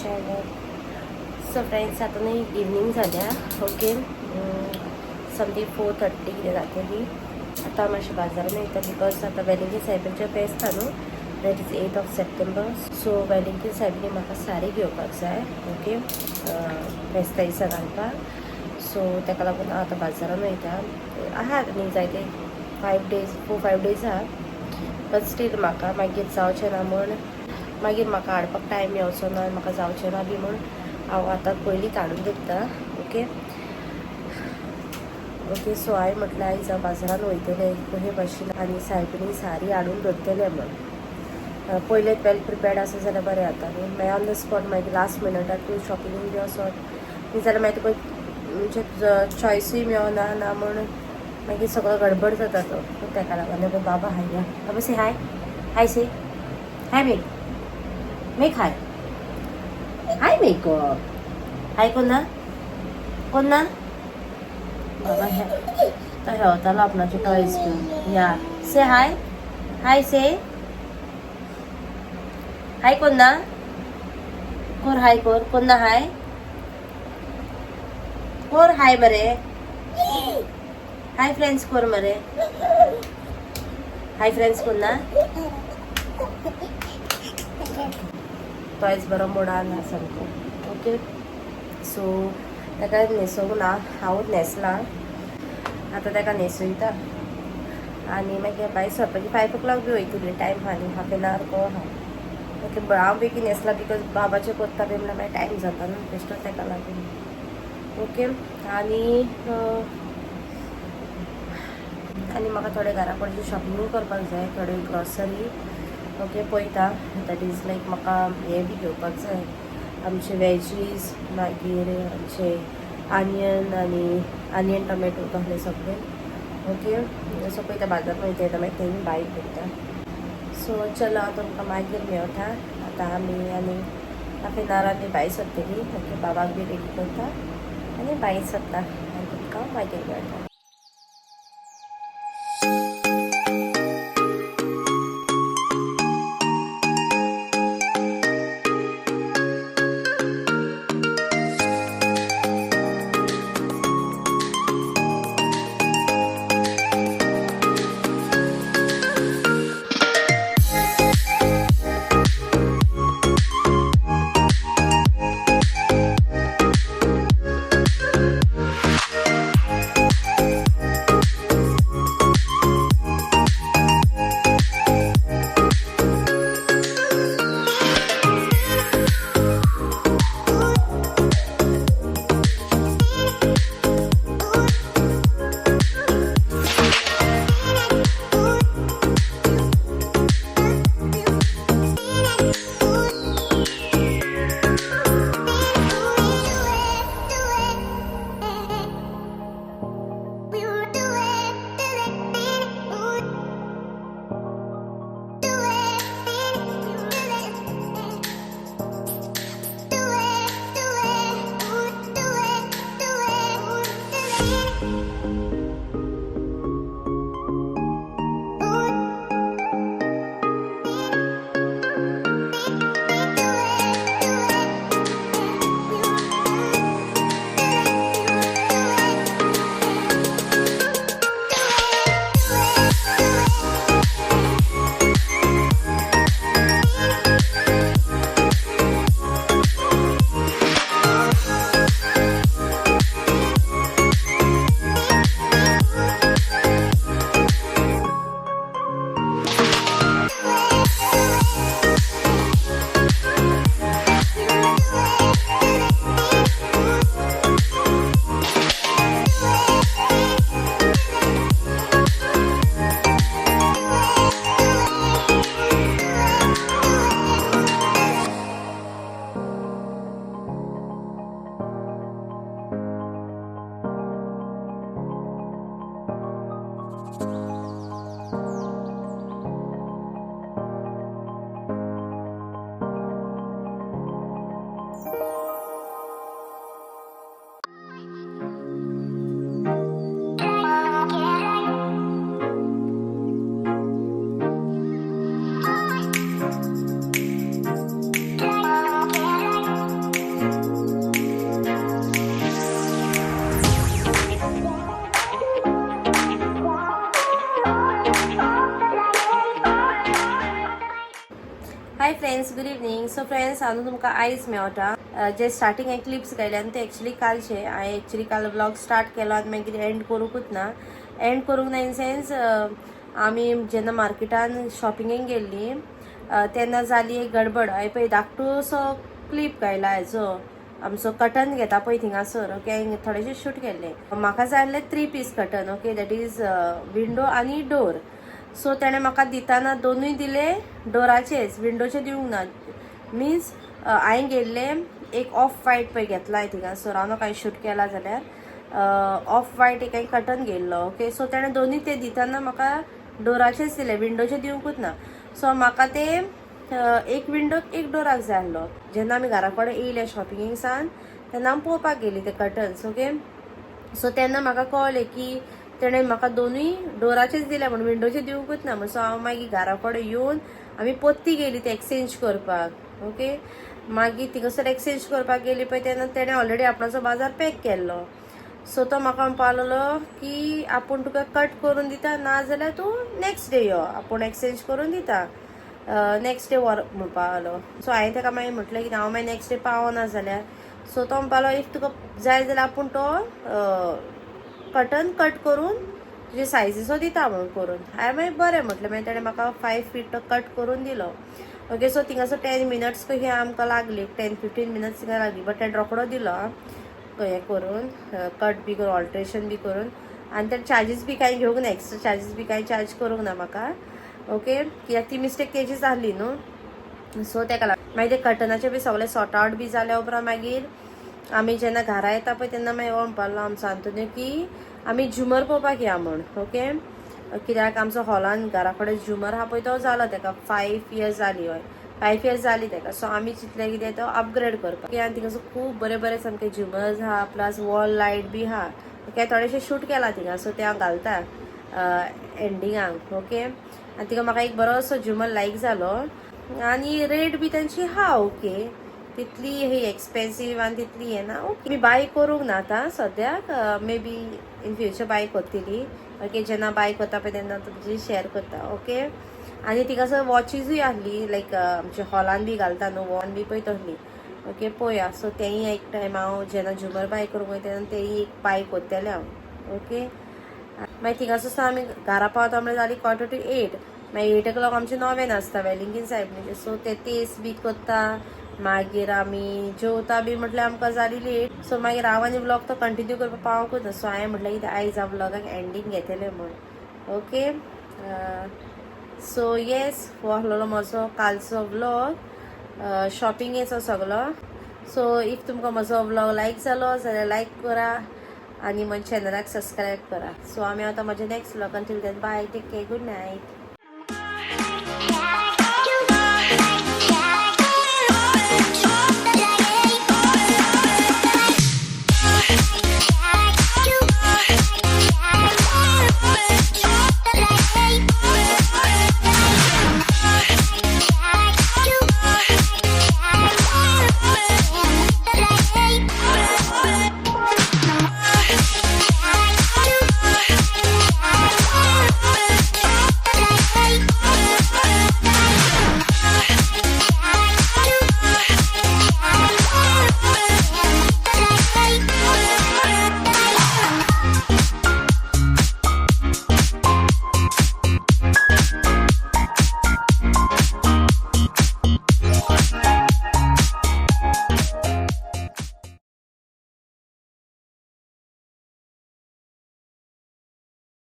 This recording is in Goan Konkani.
Channel. So friends, आतां न्ही इवनींग जाल्या. ओके, समथींग 4:30 कितें जातली. आतां मातशें बाजारान वयता because आतां वेलिंगी सायबीचें फेस्त न्हू, that is 8 of September. So वेलिंगी सायबीनी म्हाका साडी घेवपाक जाय. ओके, फेस्ता दिसा घालपाक. सो ताका लागून हांव आतां बाजारान वयता. आहा न्ही जायते 5 days, 4-5 days आहा, बट स्टील म्हाका मागीर जावचें ना म्हूण, मागीर म्हाका हाडपाक टायम येवचो ना, म्हाका जावचें ना बी म्हूण हांव आतां पयलींच हाडून दवरता. ओके ओके सो हांवें म्हटलें आयज हांव बाजारान वयतलें कशे भाशेन आनी सायबिणी सारी हाडून दवरतलें म्हूण. पयलेंच वेल प्रिपेर्ड आसा जाल्यार बरें जाता न्ही. मागीर ऑन the spot मागीर लास्ट मिनटाक तूं शॉपिंग बी वचत न्ही जाल्यार मागीर तुका म्हणजे चॉयसूय मेळना ना म्हूण मागीर सगळो गडबड जाता तो. ताका लागून. बाबा हाय या, बाबा से हाय, हाय से हाय, मेक मेक हाय हाय मेक हाय. कोण ना, कोण ना. बाबा हे तो हेवतालो आपणाचे टॉयज घेवन. या से हाय, हाय से हाय. कोण ना, कोर हाय, कोर. कोण ना, हाय कोर, हाय मरे, हाय फ्रेंड्स कोर मरे, हाय फ्रेंड्स कोण ना. टॉयज बरो मोडान ना सामको. ओके, सो ताका न्हेसोवंक ना, हांवूच न्हेसलां. आतां ताका न्हेसयता आनी मागीर भायर सरपाची. 5 ओ क्लॉक बी वयतली, टायम आहा न्ही, हाफ एन our को आहा. ओके, हांव बेगीन न्हेसलां because बाबाचें करता बी म्हणल्यार मागीर टायम जाता न्हू बेश्टो, ताका लागून. ओके, आनी आनी म्हाका थोडे घरा कडेन शॉपिंगूय करपाक जाय, थोडे ग्रॉसरी. ओके, पळयता, that is लायक म्हाका हें बी घेवपाक जाय, आमचे वेजीज, मागीर आमचे आनियन आनी आनियन टोमॅटो तसले सगळे. ओके, सो पळयता, बाजार वयता येता मागीर तेंय बाय करता. सो चलो, हांव तुमकां मागीर मेवता. आतां आमी आनी हाफ एन our आमी भायर सरतली. ओके, बाबाक बी रेडी करता आनी भायर सरता आनी तुमकां मागीर मेळटा. Guys, good evening. So friends, हांव तुमकां आयज मेवटा. जे स्टार्टिंग हांवें क्लिप्स घायले आनी ते एक्चुली कालचे. हांवें एक्चुली काल व्लॉग स्टार्ट केलो आनी मागीर एंड करूंकूच ना. एंड करूंक ना इन सेन्स, आमी जेन्ना मार्केटान शॉपिंगेक गेल्ली तेन्ना जाली एक गडबड. हांवें पळय धाकटूसो क्लिप घायला हेजो, आमचो कटन घेता पळय थिंगासर. ओके, हांवें थोडेशे शूट केल्ले. म्हाका जाय आसले three piece curtain, okay, that is window आनी डोर. सो तेणें म्हाका दिताना दोनूय दिले डोराचेच, विंडोचे दिवंक ना. मिन्स हांवें गेल्लें एक ऑफ वायट पळय घेतला थिंगासर. हांव कांय शूट केला जाल्यार ऑफ वायट एक हांवें कटन घेयल्लो. ओके, सो तेणें दोनूय ते दिताना म्हाका डोराचेच दिले, विंडोचे दिवंकूच ना. सो म्हाका ते एक विंडोक, एक डोराक जाय आसलो. जेन्ना आमी घरा कडेन येयले शॉपिंगेक सान, तेन्ना आमी पळोवपाक गेली ते कर्टन्स. ओके, सो तेन्ना म्हाका कळ्ळें की तेणें म्हाका दोनूय डोराचेच दिले म्हण, विंडोचे दिवंकूच ना म्हण. सो हांव मागीर घरा कडेन येवन आमी पोत्ती गेली ते एक्सचेंज करपाक. ओके, मागीर थिंगासर एक्सचेंज करपाक गेली पळय, तेन्ना तेणें ऑलरेडी आपणाचो बाजार पॅक केल्लो. सो तो म्हाका म्हणपा लागलो की आपूण तुका कट करून दिता, ना जाल्यार तूं नेक्स्ट डे यो, आपूण एक्सचेंज करून दिता, नेक्स्ट डे व्हर म्हणपा लागलो. सो हांवें ताका मागीर म्हटलें की हांव मागीर नेक्स्ट डे पावना जाल्यार? सो तो म्हणपा लागलो, if तुका जाय जाल्यार आपूण तो कटन कट करून तुजे सायजीचो दिता म्हणून करून. हांवें मागीर बरें म्हटलें. मागीर तेणें म्हाका 5 फीट तो कट करून दिलो. ओके, सो थिंगासर 10 मिनट्स कशी आमकां लागली, 10-15 मिनट्स थिंगा लागली, बट तेणें रोकडो दिलो हें करून, कट बी करून, ऑल्ट्रेशन बी करून. आनी तेणे चार्जीस बी कांय घेवंक ना, एक्स्ट्रा चार्जीस बी कांय चार्ज करूंक ना म्हाका. ओके, कित्याक ती मिस्टेक तेजी जाल्ली न्हू, सो तेका लागून. मागीर ते कटनाचे बी सगळे सॉर्ट आवट बी जाल्या उपरांत मागीर आमी जेन्ना घरा येता पळय, तेन्ना मागीर हो म्हणपाक लागलो आमचो आंतोनियो की आमी झुमर पळोवपाक या म्हूण. ओके, कित्याक आमचो हॉलान घरा कडेन झुमर आहा पळय, तो जालो तेका 5 इयर्स जाली. हय, 5 इयर्स जाली तेका. सो आमी चिंतलें कितें, तो अपग्रेड करपाक. आनी थिंगासर खूब बरे बरे सामके झुमर्स आहा, प्लस वॉल लायट बी आहा. ओके, थोडेशे शूट केला थिंगा, सो ते हांव घालता एंडिंगाक. ओके, आनी थिंगा म्हाका एक बरोसो झुमर लायक जालो आनी रेट बी तांची आहा ओके, तितली ही एक्सपेन्सीव आनी तितली हें ना. ओके, मी बाय करूंक ना आतां सद्याक, may be in future bye करतली. ओके, जेन्ना बाय करता पळय तेन्ना तुमची शेअर करता. ओके, आनी थिंगासर वॉचीजूय आहली, लायक आमच्या हॉलान बी घालता न्हू, वॉन बी पळय तसली. ओके, पळोवया. सो तेंय एक टायम हांव जेन्ना झुमर बाय करूंक वयता तेन्ना तेंय एक बाय करतलें हांव. ओके, मागीर थिंगासर आमी घरा पावता म्हळ्यार जाली 7:45. मागीर 8 ओ क्लॉक आमचें नोवेन आसता वेलिंगीन सायबणीचें. सो ते तेस बी करता, मागीर आमी जेवता बी म्हटल्यार आमकां जाली लेट. सो मागीर हांव आनी व्लॉग तो कंटिन्यू करपाक पावंकूच ना. सो हांवें म्हटलें कितें, आयज हांव व्लॉगाक एंडींग घेतलें म्हूण. ओके, सो येस, हो आसलेलो म्हजो कालचो व्लॉग शॉपिंगेचो सगलो. सो if तुमकां म्हजो व्लॉग लायक जालो जाल्यार लायक करा आनी म्हज्या चॅनलाक सबस्क्रायब करा. सो आमी आतां म्हज्या next व्लॉगान. Till then, bye, take care, good night.